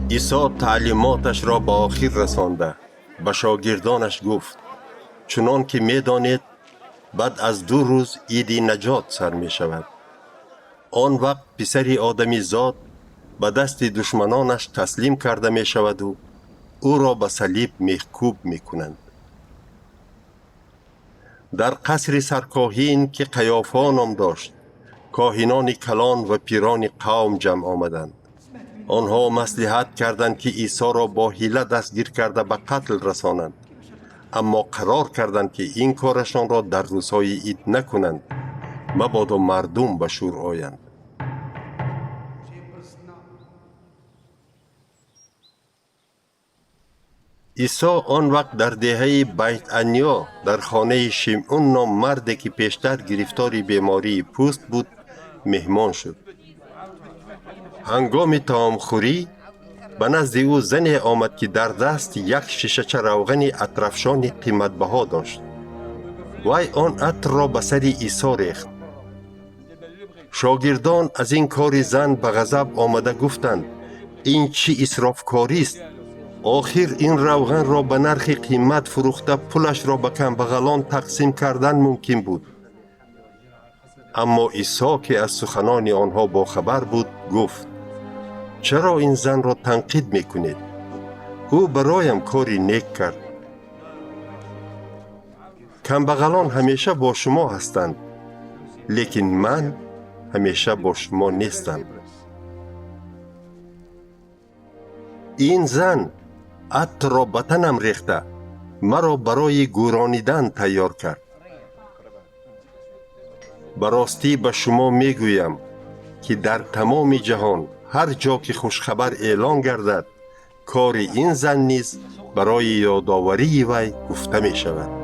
Исо таълимоташро ба охир расонда, ба шогирдонаш гуфт: чунон ки медонед, баъд аз 2 рӯз Иди Наҷот сар мешавад. Он вақт Писари Одамизод ба дасти душманонаш таслим карда мешаваду ӯро ба салиб мехкӯб мекунанд. Дар қасри саркоҳин, ки Қаёфо ном дошт, коҳинони калон ва пирони қавм ҷамъ омаданд. Онҳо маслиҳат карданд, ки Исоро бо ҳила дастгир карда, ба қатл расонанд, аммо қарор карданд, ки ин корашонро дар рӯзҳои ид накунанд, мабодо мардум ба шӯр оянд. Исо он вақт дар деҳаи Байтаниё, дар хонаи Шимъун ном марде, ки пештар гирифтори бемории пӯст буд, меҳмон шуд. Ҳангоми таомхӯрӣ ба назди ӯ зане омад, ки дар даст як шишача равғани атрафшони қиматбаҳо дошт. Вай он атрро ба сари Исо рехт. Шогирдон аз ин кори зан ба ғазаб омада гуфтанд: «Ин чӣ исрофкорист? Охир ин равғанро ба нархи қимат фурӯхта, пулашро ба камбағалон тақсим кардан мумкин буд». Аммо Исо, ки аз суханони онҳо бохабар буд, гуфт: «Чаро ин занро танқид мекунед? Ӯ бароям кори нек кард. Камбағалон ҳамеша бо шумо ҳастанд, лекин ман ҳамеша бо шумо нестам. Ин зан атрро ба танам рехта, маро барои гӯронидан тайёр кард. Ба ростӣ ба шумо мегӯям, ки дар тамоми ҷаҳон, ҳар ҷо ки хушхабар эълон гардад, кори ин зан низ барои ёдоварии вай гуфта мешавад».